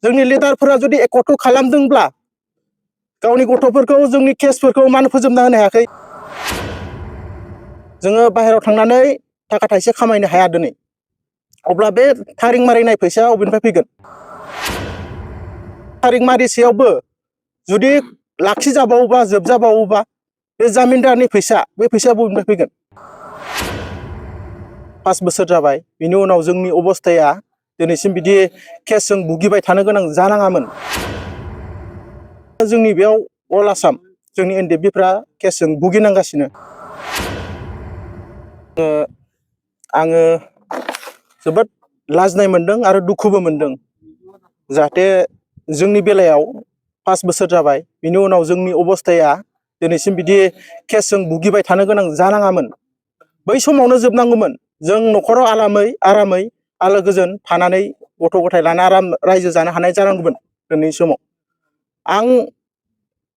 जोंनि लिडारफोरा जुदि एकट' खालामदोंब्ला गावनि गथ'फोरखौ जोंनि केसफोरखौ मानो फोजोबना होनो हायाखै? जोङो बाहेरायाव थांनानै थाखा थाइसे खामायनो हाया दिनै, अब्ला बे थारिं मारिनाय फैसाया अबेनिफ्राय फैगोन? थारिं मारिसेयावबो जुदि लाखिजाबावोबा जोबजाबावोबा बे जामिनदारनि फैसा, बे फैसाया बबेनिफ्राय फैगोन? 5 बोसोर जाबाय, बिनि उनाव जोंनि अबस्थाया दिनैसिम बिदि केसजों भुगिबाय थानो गोनां जानाङामोन। जोंनि बेयाव अल आसाम जोंनि एनडिएफबिफ्रा केसजों भुगिनांगासिनो। आङो जोबोद लाजिनाय मोनदों आरो दुखुबो मोनदों, जाहाथे जोंनि बेलायाव 5 बोसोर जाबाय, बिनि उनाव जोंनि अबस्थाया दिनैसिम बिदि केसजों भुगिबाय थानो गोनां जानाङामोन। बै समावनो जोबनांगौमोन। जों न'खराव आरामै आलो गोजोन थानानै गथ' गथाय लाना आराम रायजो जानो हानाय जानांगौमोन दिनैनि समाव। आं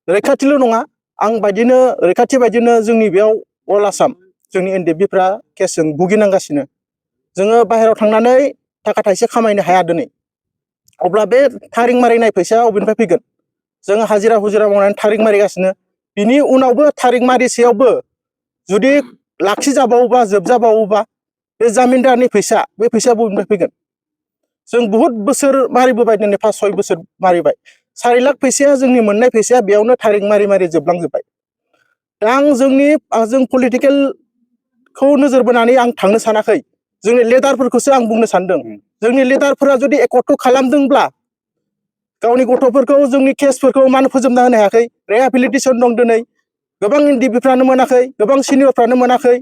रैखाथिल' नङा, आं बायदिनो रैखाथि बायदिनो जोंनि बेयाव अल आसाम जोंनि एनडिएफबिफ्रा केसजों भुगिनांगासिनो। जोङो बाहेरायाव थांनानै थाखा थाइसे खामायनो हाया दिनै, अब्ला बे थारिं मारिनाय फैसाया अबेनिफ्राय फैगोन? जोङो हाजिरा हुजिरा मावनानै थारिं मारिगासिनो, बिनि उनावबो थारिं मारिसेयावबो जुदि लाखिजाबावोबा जोबजाबावोबा बे जामिनदारनि फैसा, बे फैसाया बबेनिफ्राय फैगोन? जों बुहुद बोसोर मारिबोबाय, दिनै 5-6 बोसोर मारिबाय। 4 लाख फैसाया जोंनि मोननाय फैसाया बेयावनो थारिं मारि जोबलांजोब्बाय। दा जों पलिटिकेलखौ नोजोर बोनानै आं थांनो सानाखै, जोंनि लिडारफोरखौसो आं बुंनो सानदों। जोंनि लिडारफोरा जुदि एकट' खालामदोंब्ला गावनि गथ'फोरखौ जोंनि केसफोरखौ मानो फोजोबना होनो हायाखै? रिहेबिलिटेसन दं दिनै, गोबां एनडिएफबिफ्रानो मोनाखै, गोबां सिनियरफ्रानो मोनाखै।